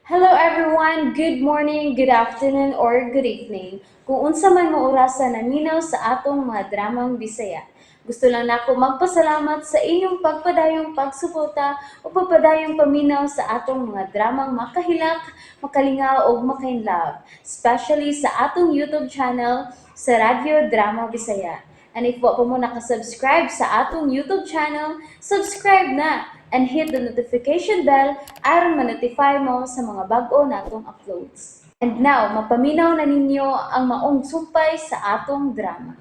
Hello everyone! Good morning, good afternoon, or good evening. Kung unsa man mo orasa naminaw sa atong mga dramang Bisaya. Gusto lang nako magpasalamat sa inyong pagpadayong pagsuporta o pagpadayong paminaw sa atong mga dramang makahilak, makalingaw ug makainlove, especially sa atong YouTube channel sa Radyo Drama Bisaya. And if wa pa mo nakasubscribe sa atong YouTube channel, subscribe na and hit the notification bell aron ma-notify mo sa mga bag-o natong uploads. And now, mapaminaw na ninyo ang maong sumpay sa atong drama.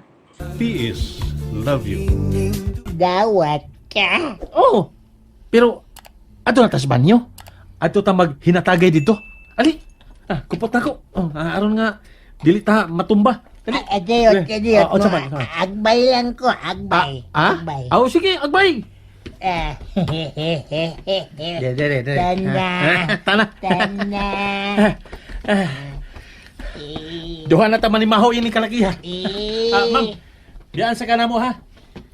PS love you. Dawat ka. Oh, pero ato na ta sa banyo. Ato ta maghinatagay dito. Ali, kupot na ko. Oh, aron nga dili ta matumba. Dali. Adiyot, adiyot Ah, oh, mo. saman, saman. Agbay lang ko, agbay. Ah? Agbay. Ah, oh, sige, agbay. Ah, Dere, dere, dere. Tana. Tana. Tana. Duha na ta manimaho ini kalakiha. Eh. Ah, ma'am. Diyan sa kana mo ha.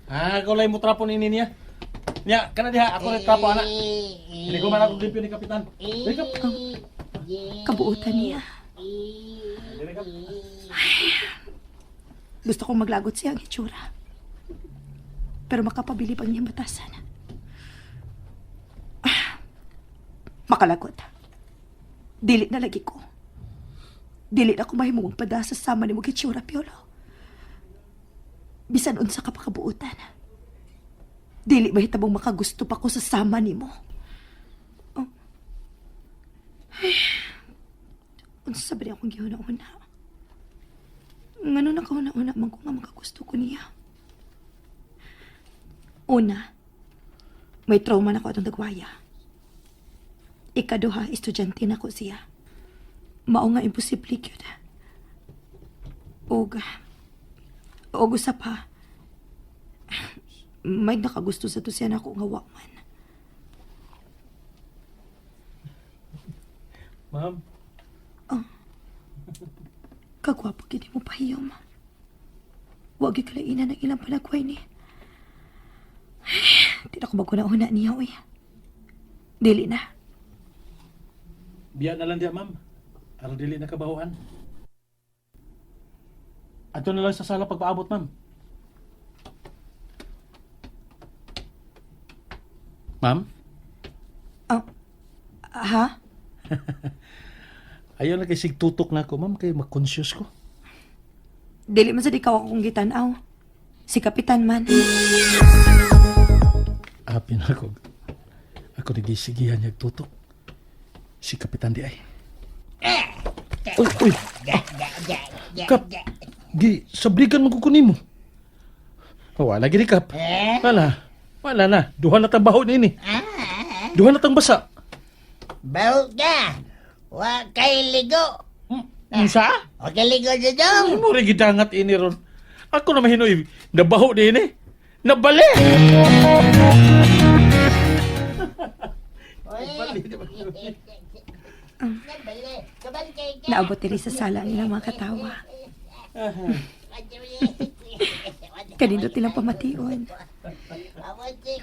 Ah, ako lang mo trapo ni niya. Nya, kana diha ako rin trapo ana. Hindi ko man ako limpyo ni kapitan. Dili ka. Kabuutan niya. Dili ka. Gusto kong maglagot siya ang itsura. Pero makapabili pang niyang batasan. Ah, makalagot. Dili na lagi ko. Dili na ko mahimong pada sa sama ni mo itsura, Piolo. Bisan unsa ka pa kabuutan. Dili mahitabong makagusto pa ko sa sama nimo. Oh. Ay, unsa ba ni akong gihuna-una? Ngano nakauna-una man ko nga makagusto ko niya. Una, may trauma na ko atong tagwaya. Ikaduha, estudyante na ko siya. Mao nga imposible gyud. Og, og usa pa, may nakagusto sa to siya na ako nga wa man. Ma'am, Kagwapo gid mo pahiyom. Wa gyud kalainan ang ilang panagway ni. Di na ko maguna-una niya, uy. Dili na. biya na lang diya, ma'am. Aron dili na kabahuan. Ato na lang sa sala pagpaabot, ma'am. Ma'am, Ah, ha? ayaw na kay sigtutok na ako, ma'am, kay makonscious ko. Dili man sa ikaw akong gitanaw. Si Kapitan man. Apin ako. Ako nagisigihan niya tutok. Si Kapitan di ay. Uy, uy! Kap! Gi, sabligan mo ko mo. Wala gini, Kap. Wala. Wala na. Duha na tang baho nini. Duha na tang basa. Baw ka. Wa kay ligo. Unsa? Wa kay ligo dudong. Ay, mo rin gidangat ini ron. Ako na mahinoy. Nabaho din eh. Nabali! Naabot diri sa sala ang ilang mga katawa. Kanindot nilang pamation.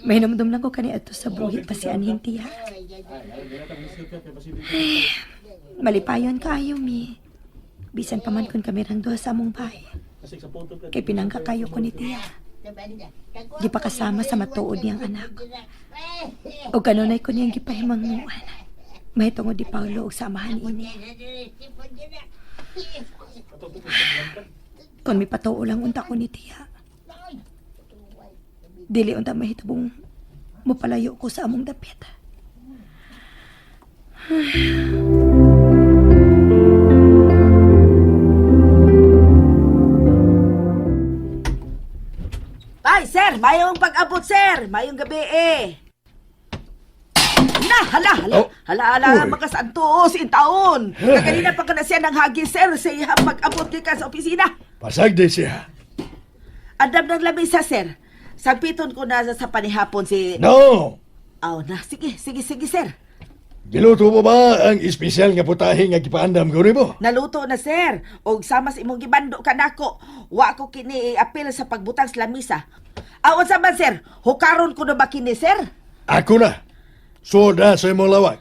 May namdum lang ko kani adto sa buhit pa si anhing tiya. Ay, malipayon kaayo mi. Bisan pa man kun kami rang duha sa among bahay. Kay pinangka kayo ko ni tiya. Gipakasama sa matuod niyang anak. O kanunay ko niyang gipahimangmuan. May tungod di Paulo og samahan ini. Kung may patuo lang unta ko ni tiya. Dili unta mahitabong mapalayo ko sa among dapit. Ay, sir, mayong pag-abot, sir. Mayong gabi eh. Na, hala, hala. Oh. Hala, hala, Uy. makasantos in taon. Kaganina pa ka na siya ng hagi, sir, sa iyang pag-abot ka sa opisina. Pasag di siya. Andam ng lamisa, sir. Sagpiton ko na sa panihapon si... No! Aw na, sige, sige, sige, sir. Giluto mo ba ang espesyal nga putahe nga gipaandam ko nimo? Naluto na, sir. Og sama sa imong gibando kanako. Wa ko kini apil sa pagbutang sa lamisa. Aw, unsa man, sir? Hukaron ko na ba kini, sir? Ako na. Soda sa imong lawag.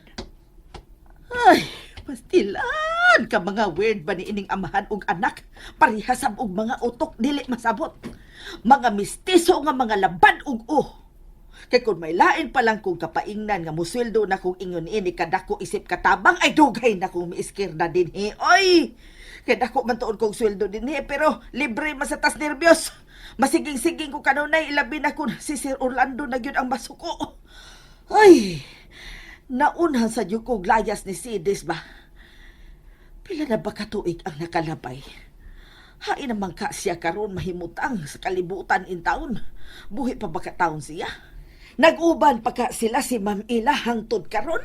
Ay, Pastilan ka mga weird ba ni ining amahan og anak? Parihasab og mga utok dili masabot. Mga mistiso nga mga labad og oh. Kay kung may lain pa lang kong kapaingnan nga musweldo na kong ingon ini kadako isip katabang ay dugay na kong miiskirda dinhi. Oy! Kay dako man tuon kong sweldo dinhi pero libre man sa tas nervyos. Masiging-siging ko kanunay ilabi na kun si Sir Orlando na gyud ang masuko. Ay! Naunhan sa gyud kog layas ni Sidis ba? Pila na ba katuig ang nakalabay? Hain naman ka siya karon mahimutang sa kalibutan in taon. Buhi pa ba ka taon siya? Nag-uban pa ka sila si Ma'am Ila hangtod karon?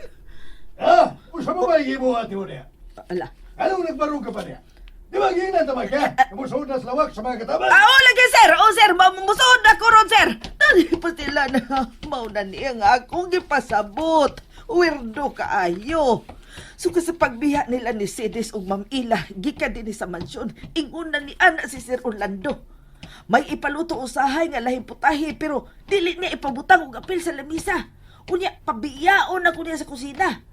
Ha? Usa mo ba gibuhat nimo niya? Ala. Anong nagbarog ka pa niya? Di ba ginan tamay ka? Kamusuod na sa lawak sa mga katabang? Ah, oh, lagi sir! Oh, sir! Mamusuod na ko ron, sir! Dali pa sila na mao na niya nga akong gipasabot. Weirdo kaayo. So sa pagbiya nila ni Sidis ug Ma'am Ila, gikan din sa mansyon, ingon na ni ana si Sir Orlando. May ipaluto usahay nga lahing putahe pero dili niya ipabutang og apil sa lamisa. Unya, pabiyaon ako niya sa kusina.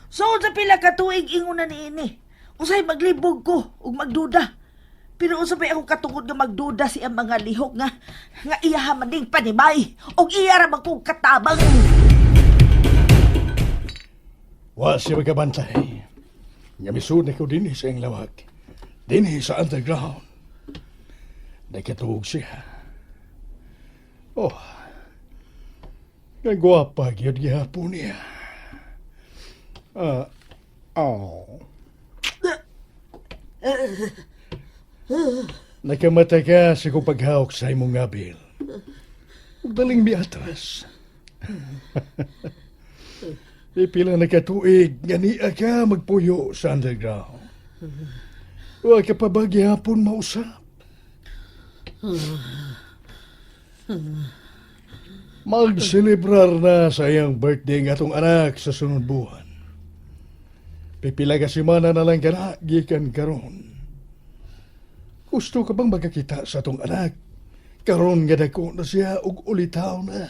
So sa pila ka tuig ingon na niini. Usahay maglibog ko ug magduda. Pero unsa pay ako katungod nga magduda si ang mga lihok nga nga iya man ding panimay ug iya ra man kong katabang. Wa siya magkabantay. Nga misuod na ko dinhi sa iyang lawak. Dinhi sa underground. Nakatuog siya. Oh. Nagwapa gyud gihapon niya. Ah, oh. Nakamata ka sa kong paghawak sa imong ngabil. Ug daling miatras. Ipila na katuig nga niya ka magpuyo sa underground. Wa ka pa ba gihapon mausap? Magselebrar na sa iyang birthday ng atong anak sa sunod buwan. Pipila ka semana na lang kana gikan karon. Gusto ka bang magkakita sa atong anak? Karon nga dako na siya ug ulitaw na.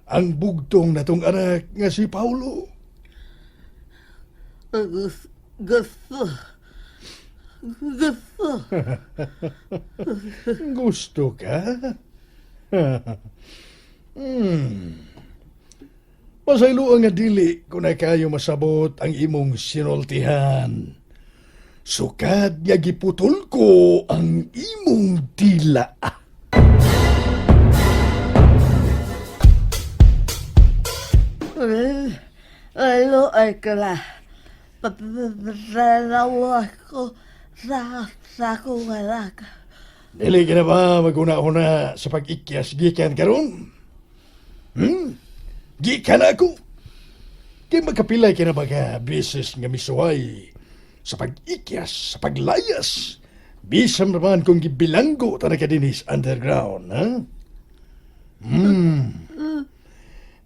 Ang bugtong natong anak nga si Paulo. Gusto. Gusto. Gusto ka? Pasaylo nga dili kung na kayo masabot ang imong sinultihan. Sukad nga giputol ko ang imong dila. Alo ay kala. Papalawa ko sa akong anak. Dili ka na ba maguna-una sa pag-ikyas gikan karon? Gikan ako. Kay magkapilay ka na ba ka beses nga misuway sa pag-ikyas, sa paglayas. Bisam naman kung gibilanggo ta na ka dinis underground, ha?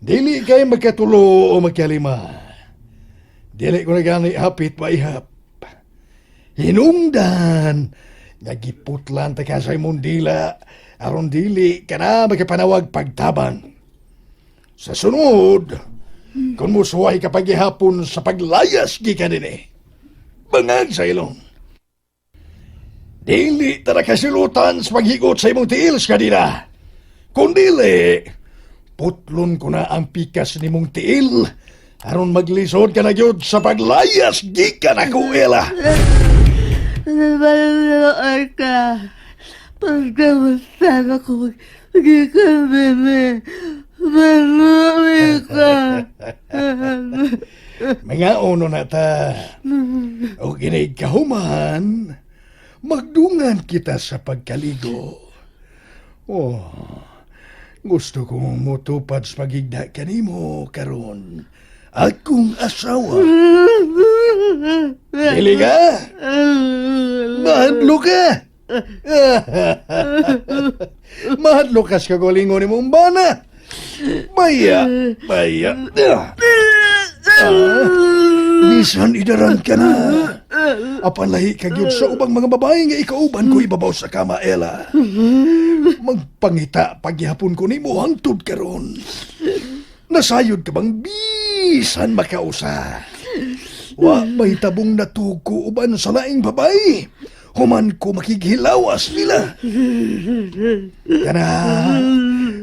Dili kay magkatulo o magkalima. Dili ko na gani hapit maihap. Hinungdan nga giputlan ta ka sa imong dila aron dili ka na magkapanawag pagtabang. Sa sunod, kung musuway ka paghihapon sa paglayas gikan dinhi, bangag sa ilong. Dili ta na kasilutan sa paghigot sa imong tiil sa kadina. Kung dili, putlon ko na ang pikas nimong tiil aron maglisod ka na gyud sa paglayas gikan ako, Ella. Alo ay ka. Pagkamusta ako gikan bebe. Maluwi ka. Mga uno na ta. O ginig kahuman, magdungan kita sa pagkaligo. Oh, gusto kong mutupad sa pagigda kanimo karon. Akong asawa. Dili ka? Mahadlo ka! Mahadlo ka sa kagalingon ni mong bana. Baya, baya. Ah, bisan idaran ka na. Apan lahi ka gyud sa ubang mga babae nga ikauban ko ibabaw sa kama, Ella. Magpangita pagyapon ko nimo hangtod karon. Nasayod ka bang bisan makausa? Wa may tabong natuko uban sa laing babay. Human ko makighilawas nila. Kana,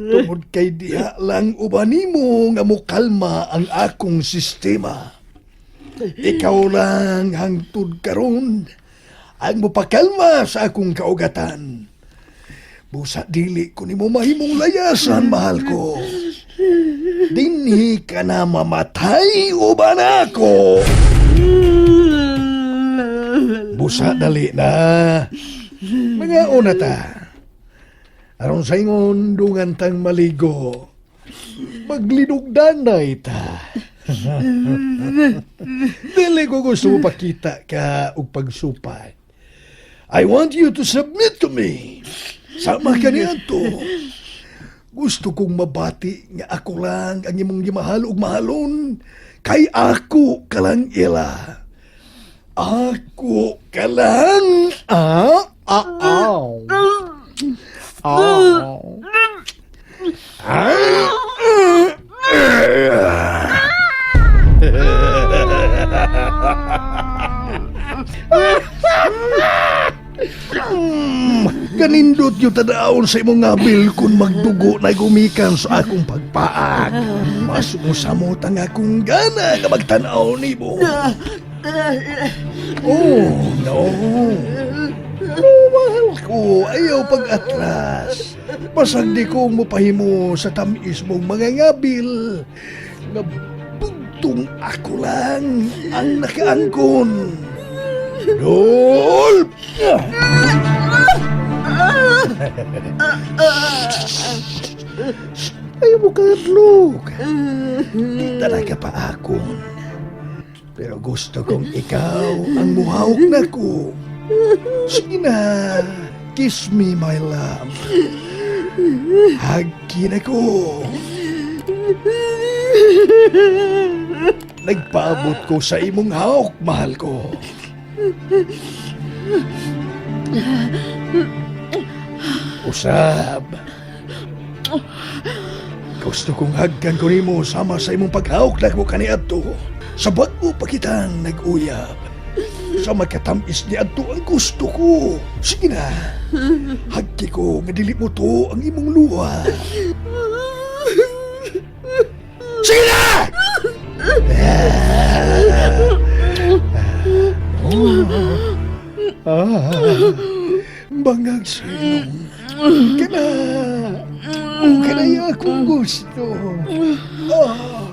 tungod kay diha lang uban nimo nga mokalma ang akong sistema. Ikaw lang hangtod karon ang mopakalma sa akong kaugatan. Busa dili ko nimo mahimong layasan, mahal ko. Dinhi ka na mamatay uban ako. Busa dali na. Mga una ta. Aron sa ingon dungan tang maligo. Maglinugdanay ta. Dili ko gusto mo pakita ka og pagsupay. I want you to submit to me. Sama ka niadto. Gusto kong mabati nga ako lang ang imong gimahal ug mahalon kay ako ka lang ila. Ako ka lang. Ah, ah, ah. Ah. Ah. Kanindot yung tadaon sa imong ngabil kung magdugo na gumikan sa akong pagpaak. Mas musamot ang akong gana nga magtanaw nimo. Oh, no. No, mahal ko. Ayaw pag-atras. Basag di ko mupahimo sa tamis mong mga ngabil. Nga bugtong ako lang ang nakaangkon. Dol! Ayaw mo kadlok. Di talaga pa akon. Pero gusto kong ikaw ang muhawk na ko. Sige na. Kiss me, my love. Hagkin ako. Nagpaabot ko sa imong hawk, mahal ko. Usab. Gusto kong hagkan ko nimo sama sa imong paghawk na ko kaniadto. Sa bag-o pa kitang nag-uyab. Sa magkatamis ni adto ang gusto ko. Sige na. Hagki ko nga dili mo to ang imong luha. Sige na! Ah, bangag sa ilong. Kana, kanaya akong gusto. Ah,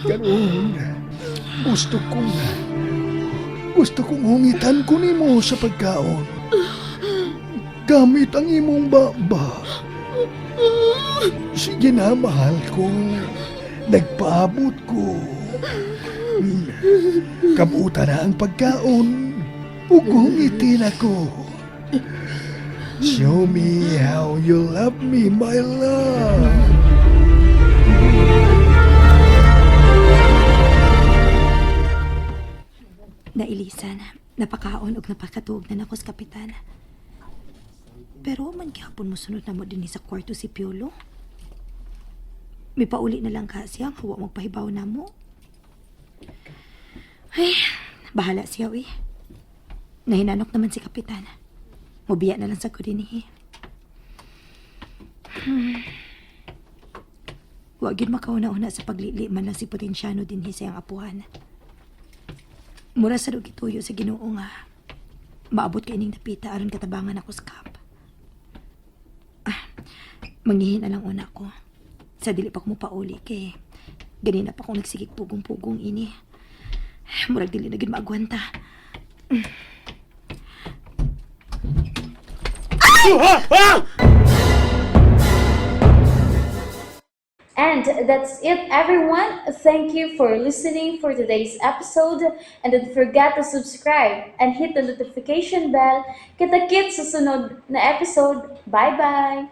karon, gusto kong hungitan ko nimo sa pagkaon. Gamit ang imong baba. Sige na, mahal ko. Nagpaabot ko. Kabuta na ang pagkaon. Ug hungitin ako. Show me how you love me, my love. Nailisan, napakaon og napakatuog na nako sa kapitan. Pero man gihapon mo sunod na mo dinhi sa kwarto si Piolo. May pauli na lang ka siya, hawa magpahibaw na mo. Ay, bahala siya, uy. Nahinanok naman si kapitan. Mubiya na lang sa ko dinhi. Wa gyud makauna-una sa paglili man lang si Potensyano dinhi sa iyang apuhan. Mura sa gituyo sa Ginoo nga. Maabot ka ining napita aron katabangan ako sa kap. Ah, manghihin na lang una ko. Sa dili pa ko mopauli kay ganina pa ko nagsigig pugong-pugong ini. Murag dili na gyud maagwanta. And that's it, everyone. Thank you for listening for today's episode. And don't forget to subscribe and hit the notification bell. Kita-kits sa sunod na episode. Bye-bye!